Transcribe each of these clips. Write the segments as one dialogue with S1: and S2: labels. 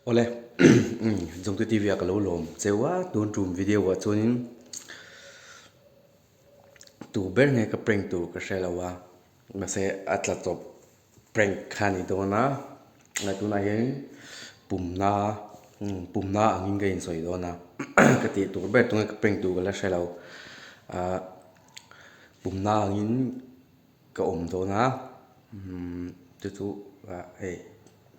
S1: Awle Zungte TV ah ka lo lawm cheu a tun tum video ah chuanin tu ber nge ka prank tur ka hre lo a mahse a tla tawp prank kha a ni dawn a tunah hian pumna pumna angin ka insawi dawn a ka tih tur ber tunge ka prank tur ka la hre lo ah pumna angin. Ka awm dawn a, chu chu hei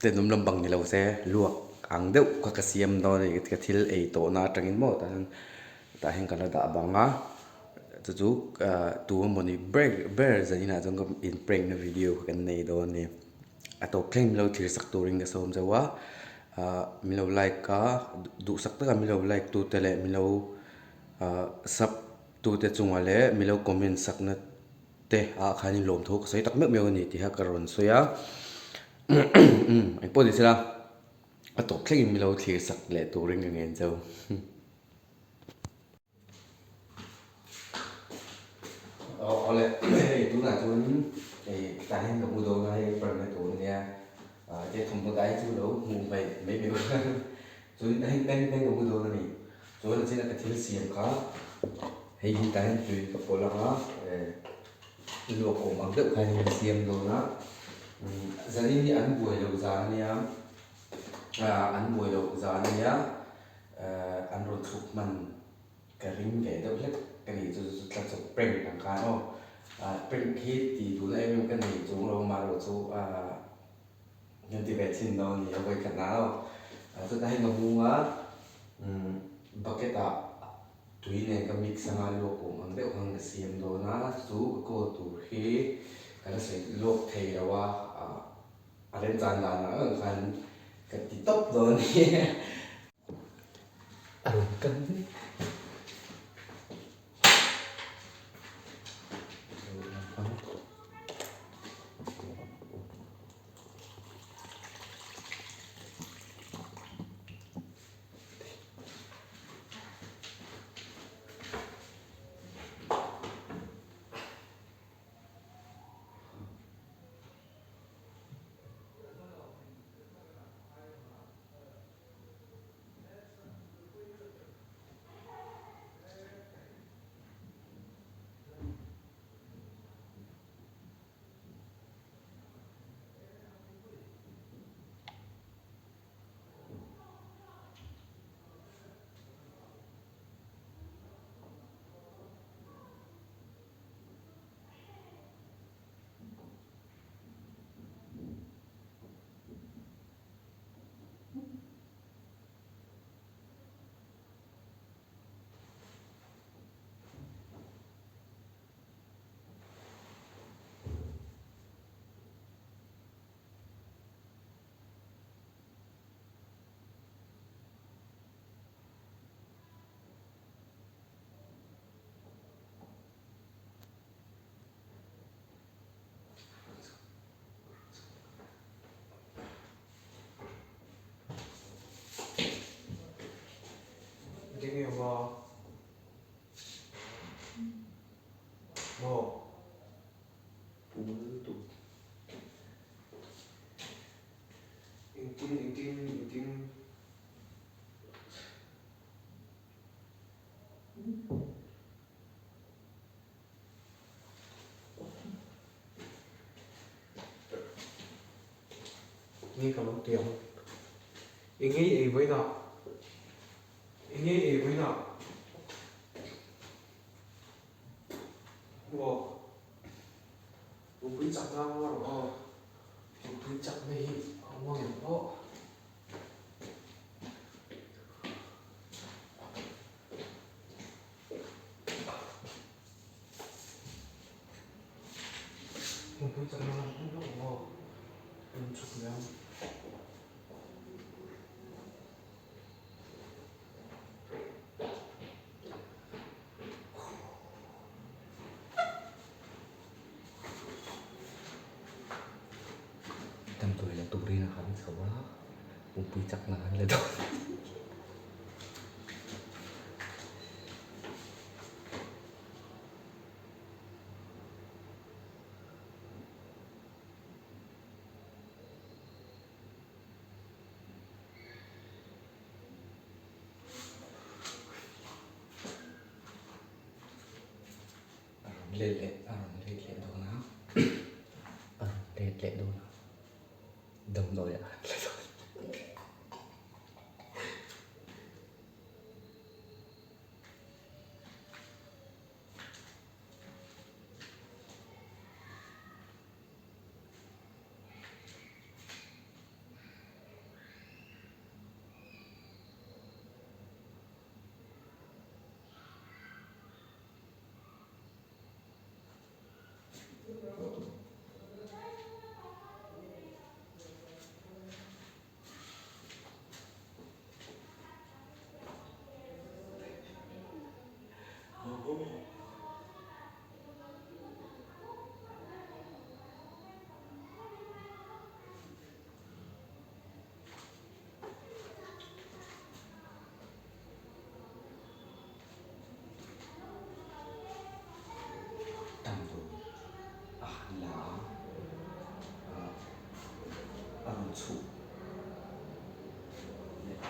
S1: tenawm lampang ni lo se luak ang deuh kha ka siam dawn a ni ka thil ei tawhna atangin maw tah hian tah hian ka la dah bang a chu chu tu emawni ber ber zaninah chuan ka in prank na video kha kan nei dawn a ni a tawp thleng min lo thlir sak turin ka sawm zauh a ah min lo like a duhsak taka min lo like tute leh min lo ah sub tute chungah leh min lo comment sakna. Te ah khanin lawmthu ka sawi tak meuh meuh a ni tih kha ka rawn sawi a engpawh ni sela a tawp thlengin min lo thlir sak leh turin ka ngen cheu. Awle hei tunah chuanin hei tah hian ka hmu dawn a hei prank na tur ania hei thawmhnaw dai chu lo hmuh mai mai mai chuan hei tah hian ka hmu dawn a ni chuan a china ka thil siam kha. Hei hi tah hian tui ka pawlh ang a, luak awm ang deuh khan ka siam dawn a, zanin hi an buai loh zan a nia, an buai loh zan a nia, an rawn chhuk hman ka ring ve deuh hlek ka ni chu chu tla chawp prank ang khan aw, prank hi tih duhna em em ka nei chung lo amaherawh chu Kan ti ve thin dawn a ni a vawikhat na aw. Chutah hei ka hmung a, bucket ah tui nen ka mix anga luak awm ang deuh khan ka siam dawn a, chu ka kawl tur hi ka la sawi lawk thei lo a, a remchan dan ang ang khan ka ti tawp dawn a ni. A rawn kal mek.
S2: Enge maw? Maw?
S1: Pum lutuk.
S2: Engtin engtin engtin. Nge ka lo ti ang. Enge i ei vawiinah? Enge i ei vawiinah? Maw? Mupui chakna a rawh aw. Mupui chakna hi a awm ang em aw. Mupui chakna a awm ang aw. Tum chhuk leh ang.
S1: Damdawi la turin a han chho a, pumpui chakna an la dawn. let leh a rawn let leh dawn a a rawn let leh dawn a damdawi ah an la dawn. Damdawi a han la a, a rawn chhuh leh a.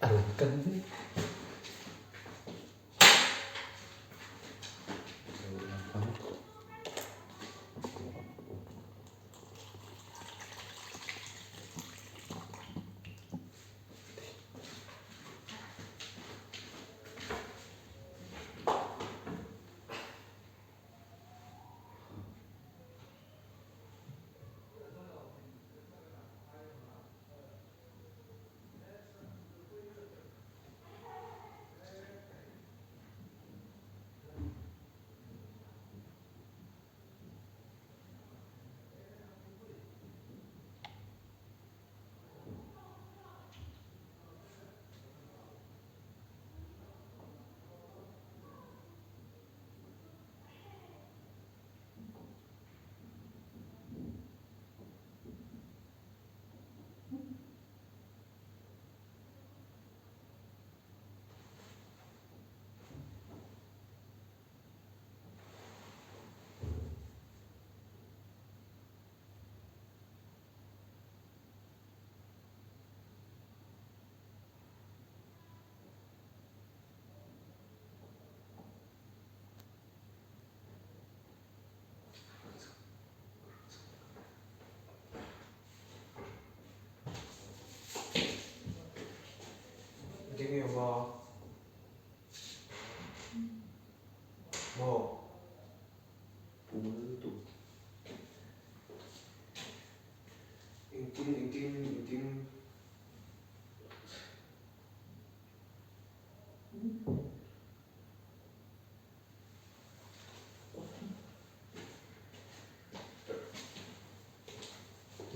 S1: A rawn kal vek.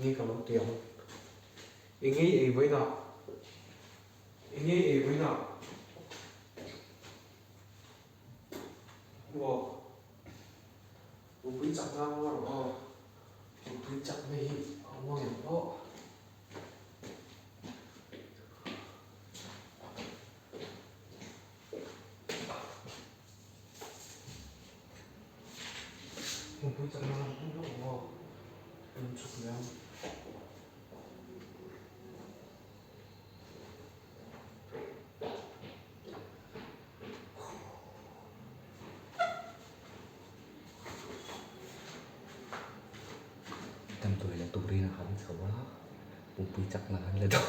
S2: Nge ka lo ti ang? Eng nge i ei vawiinah? Eng nge i ei vawiinah? Maw? Mupui chakna a ngaw rawh aw. Mupui chakna hi a awm ang em aw? Mupui chakna a awm ang aw. Kan chhuk leh ang.
S1: Damdawi la turin a han chho a, pumpui chakna an la dawn.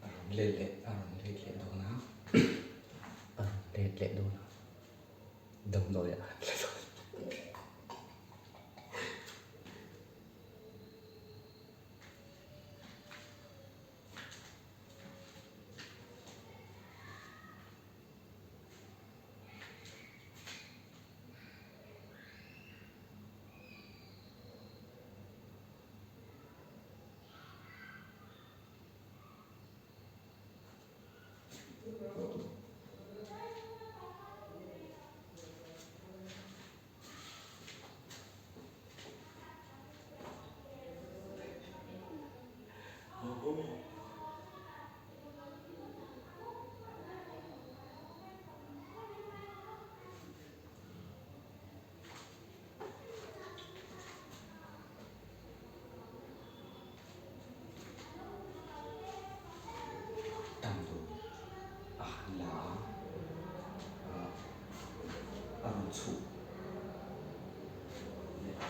S1: A rawn let leh a rawn let leh dawn a a rawn let leh dawn a damdawi ah an la dawn. Damdawi a han la a, a rawn chhuh leh a.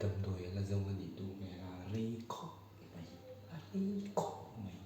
S1: Damdawi a la zo a nih duh hmel a, rei khawp mai, a rei khawp mai.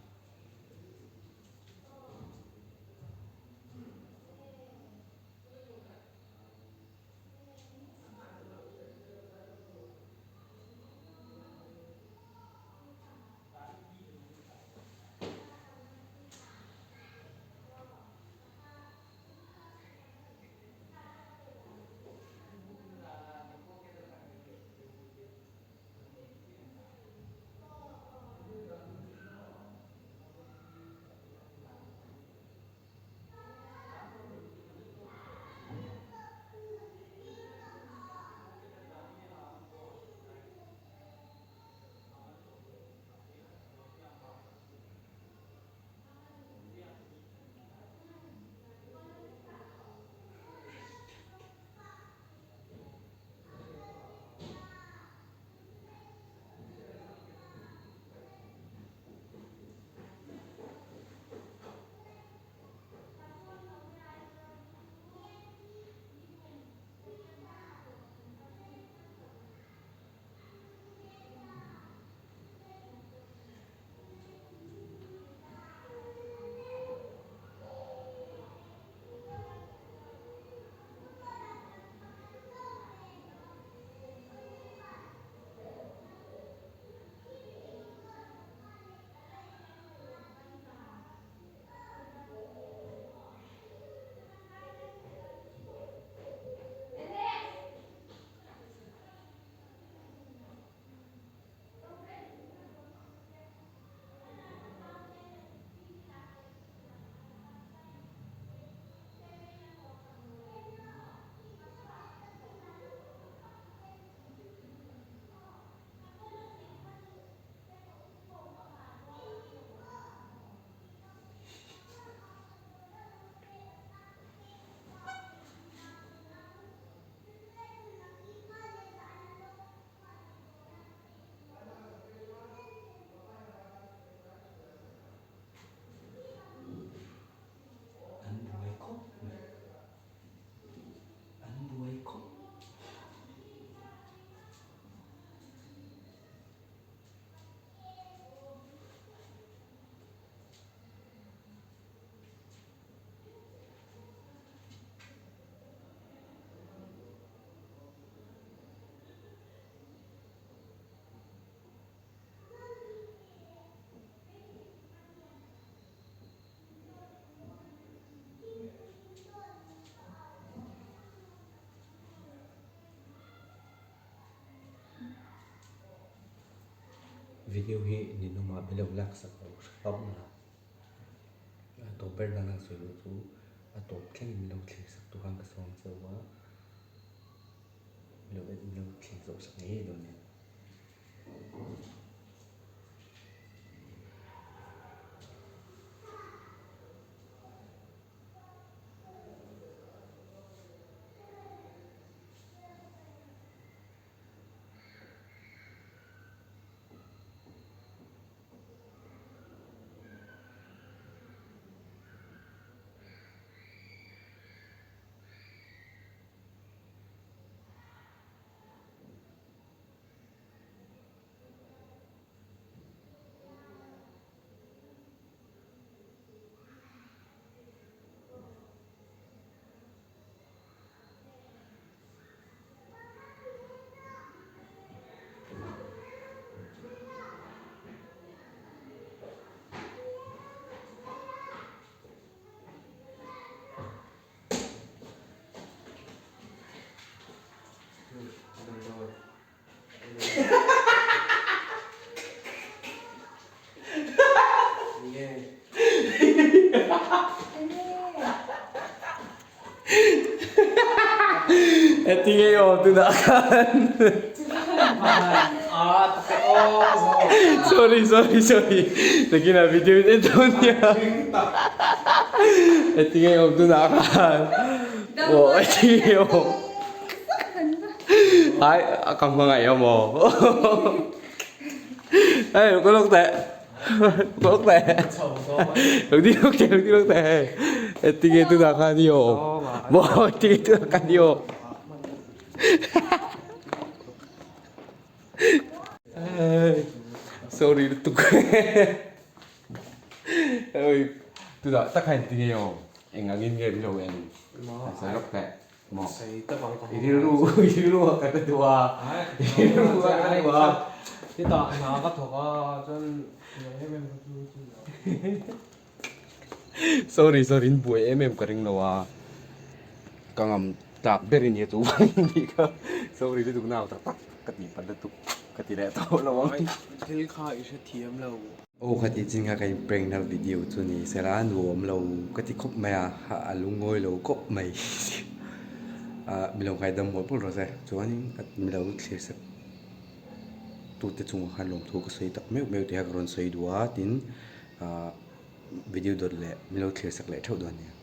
S1: An buai khawp mai. An buai khawp. Video hi ninawmah min lo laksak lo hrang a, a tawp ber nana sawi loh chu a tawp thlengin min lo thleng sak tur khan ka sawm chauh a, min lo min lo thleng zawh sak ngei dawn nia. Eti nge aw tunah khan Sorry sorry sorry nakinah video in en dawn nia Eti nge aw tunah khan Aw eti nge aw Ai ka hmangaih a maw Ê có lúc tệ Có lúc tệ Lúc đi lúc tệ lúc đi lúc tệ Eti nge tunah khan i aw Maw eti nge tunah khan i aw. Sorry lutuk Oi tunah tak khan tinge aw eng angin nge min lo en sawi lawk teh maw i rilru i rilru a ka duh a i rilru a ka duh a
S2: Chutah hna ka thawk a chuan em em ka chu chu
S1: Sorry sorry in buai em em ka ring lo a ka ngam tlak ber i nia chu nih kha sorry lutuk nau tak tak ka tih palh lutuk ka ti leh tawh lo ang.
S2: Thil kha i hrethiam lo.
S1: Aw kha tih chin kha ka in prank na video chu ni sela nuam lo ka ti khawp mai a a lungawi lo khawp mai ah milo ngaidam mawlh mawlh rawh se chuanin milo thlir sak tute chungah khan lawmthu ka sawi tak meuh meuh tih kha ka rawn sawi duh a tin ah video dawt leh milo thlir sak leh theuh dawn nia.